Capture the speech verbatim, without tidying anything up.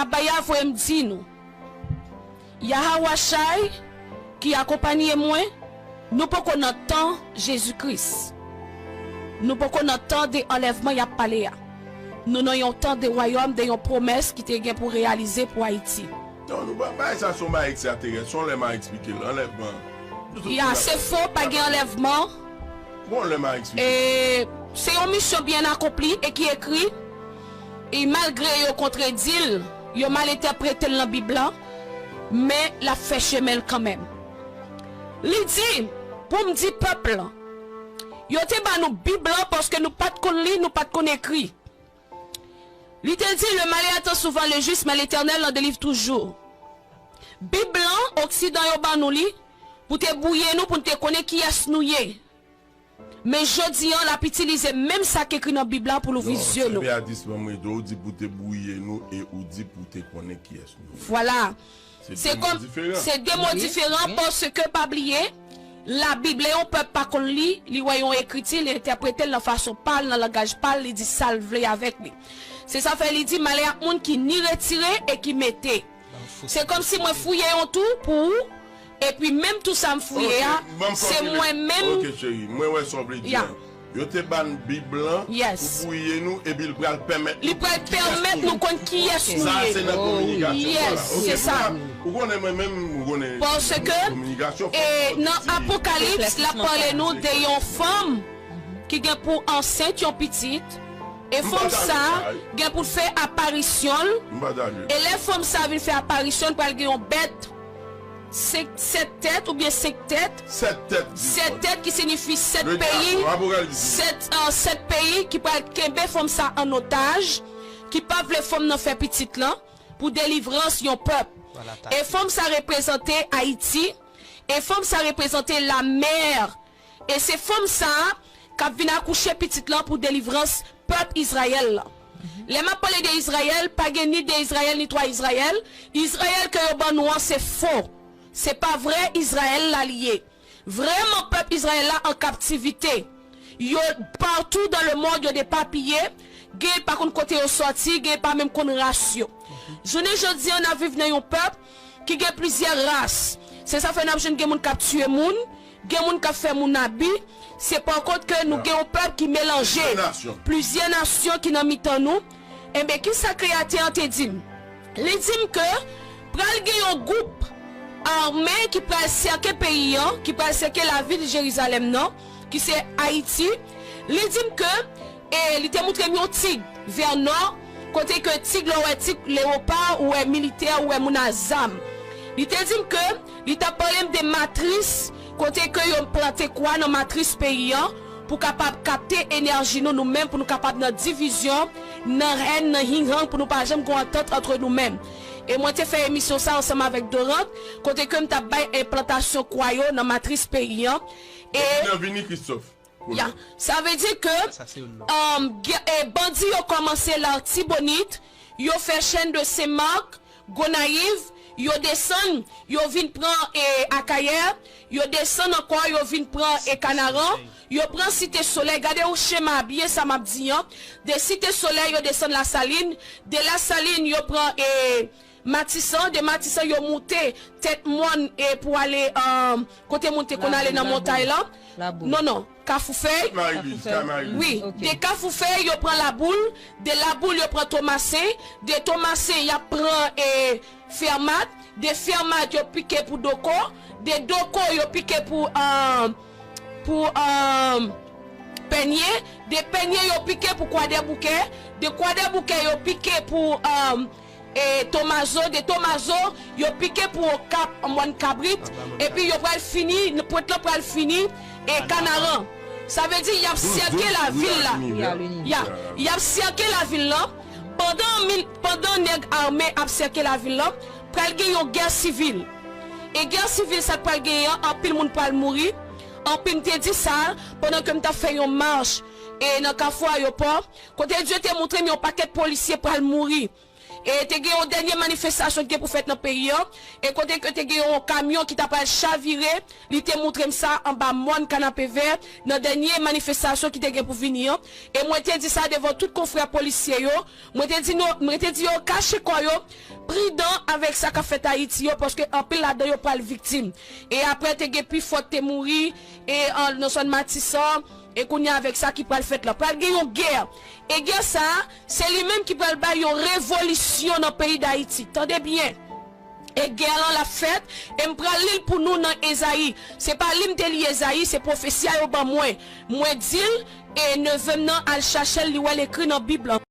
Abaya voye m di nou, Yahawashai ki akonpanye mwen, nou poko nan tan Jezi Kris. Nou poko nan tan de anlèvman y ap pale a. Nou nan yon tan de wayòm, de yon pwomès ki te gen pou reyalize pou Ayiti. Non, nou pa bay sa se yon bagay ekstraterès, se yon lè m a eksplike l, anlèvman. Ya, se fo, pa gen anlèvman. Bon, lè m a eksplike. E se yon misyon byen akonpli e ki ekri. E malgre yo kontredi l, Yo mal entèprete l nan Bib lan, men l ap fè chemen l kanmenm. Li di, pou m di pèp lan, yo te ban nou Bib lan paske nou pa t konn li, nou pa t konn ekri. Li te di, le malheur attend souvent le juste, mais l'Éternel en délivre toujours. Bib lan, Oksidan yo ban nou li, pou te bwouye nou, pou n te konnen kiyès nou ye. Men jodi an, l ap itilize menm sa k ekri nan Bib la pou l ouvri zye nou. Non, se Béatrice ban mwen, ou di pou te bwouye nou e ou di pou te konnen kiyès nou ye. Vwala. Se de mo diferan. Se de mo diferan paske pa bliye, Labib, lè yon pèp pa konn li, li wè yon ekriti, li entèprete l nan fason pa l, nan langaj pa l, li di sa l vle avèk li. Se sa fè li di, malè ak moun ki ni retire e ki mete. Se kòmsi mwen fouye yon twou pou ou, epi menm twou sa m fouye a, se mwen menm. Ok, cheri, mwen wè sa w vle di a. Yo te ban n Bib lan pou bwouye nou, epi l pral pèmèt nou konn kiyès nou ye. Li pral pèmèt nou konn kiyès nou ye. Sa se nan kominikasyon. Yes, se sa. Ou konnen mwen menm, ou konnen kominikasyon. Paske, e, nan Apokalips, l ap pale nou de yon fanm ki gen pou ansent yon pitit, e fanm sa gen pou fè aparisyon l, e lè fanm sa vin fè aparisyon l, pral gen yon bèt, senk, sèt tèt oubyen senk tèt. Sèt tèt, di sèt tèt ki siyifi sèt peyi. Sèt, euh, sèt peyi ki pral kenbe fanm sa an otaj, ki pa vle fanm nan fè pitit lan, pou delivrans yon pèp. E fanm sa reprezante Ayiti, e fanm sa reprezante lamè. E se fanm sa a k ap vin akouche pitit lan pou delivrans pèp Izrayèl lan. Lè m ap pale de Izrayèl, pa gen ni de Izrayèl, ni twa Izrayèl. Izrayèl ke yo ban nou an, se fo. Se pa vrè Izrayèl la li ye. Vrèman, pèp Izrayèl la an kaptivite. Yo partou dans le monde, yo depapiye. Gen pa konn kote yo sòti, gen pa menm konn ras yo. Jounen jodi an, n ap viv nan yon pèp ki gen plizyè ras. Se sa fè n ap jwenn gen moun k ap tiye moun, gen moun k ap fè moun abi. Se pa kont ke nou gen yon pèp ki melanje. Plizyè nasyon. Plizyè nasyon ki nan mitan nou. Enben, kisa Kreyatè an te di m? Li di m ke pral gen yon gwoup ame ki pral sèke peyi an, ki pral sèke lavil Jerizalèm nan, ki se Ayiti. Li di m ke, e, li te moutre m yon tig vè nò, kote ke tig, lè w wè tig, lewopar, ou wè militè, ou wè moun a zam. Li te di m ke li t ap pale m de matris, kote ke yo plante kwa nan matris peyi an, pou kapab kapte enèji nou, nou menm, pou nou kapab nan divizyon, nan hèn, nan hinghang, pou nou pa janm gon antant antre nou menm. E mwen te fè emisyon sa ansanm avèk Dorante, kote ke m t ap bay enplantasyon kwa yo nan matris peyi an. E epi nan Vini Christophe. Ya, sa vle di ke, um, ge- e, bandi yo kòmanse Latibonit, yo fè chèn de Sen Mak, Gonayiv, yo desann, yo vin pran, e, Akayè, yo desann ankò, yo vin pran, e, Kanaran, yo pran Site Solèy. Gade yon chema byen sa m ap di an. De Site Solèy, yo desann Lasalin. De Lasalin, yo pran, e, Matisan. De Matisan, yo moute Tèt Mòn, e, pou ale, um, kote moun te konn ale nan montay lan. Non, non. Kafou Fèy. Wi, de Kafou Fèy, yo pran Laboul. De Laboul, yo pran Tomasen. De Tomasen, y ap pran, e, Fèmat. De Fèmat, yo pike pou Doko. De Doko, yo pike pou, um, pou, um, Pènye. De Pènye, yo pike pou Kwadèboukè. De Kwadèboukè, yo pike pou, um, e, Tomazo. De Tomazo, yo pike pou Okap, Mòn Kabrit, epi yo pral fini, pwent lan pral fini, e, Kanaran. Sa vle di, y ap sèke lavil la. Ya, y ap sèke lavil lan. Pandan mil, pandan nèg ame ap sèke lavil lan, pral gen yon gè sivil. E gè sivil sa k pral genyen an, anpil moun pral mouri. Anpil, m te di sa, pandan ke m t ap fè yon mach, e, nan Kafou Ayewopò, kote Dye te montre m yon pakèt polisye pral mouri. E te gen yon dènye manifestasyon ki gen pou fèt nan peyi an, e kote ke te gen yon kamyon ki ta pral chavire, li te montre m sa anba mòn Kanapevè, nan dènye manifestasyon ki te gen pou vini an. E mwen te di sa devan tout konfrè polisye yo, mwen te di nou, mwen te di yo kache kò yo, pridan avèk sa k ap fèt Ayiti yo, paske anpil ladan yo pral viktim. E apre te gen pifò k te mouri, e an, nan zòn Matisan, e kounye a avèk sa ki pral fèt la, pral gen yon gè. E gè sa a, se li menm ki pral bay yon revolisyon nan peyi Dayiti. Tande byen. E gè lan l ap fèt, e m pral li l pou nou nan Ezayi. Se pa li m te li Ezayi, se pwofesi a yo ban mwen. Mwen di l, e neve m nan al chache l, li wè l ekri nan Bib lan.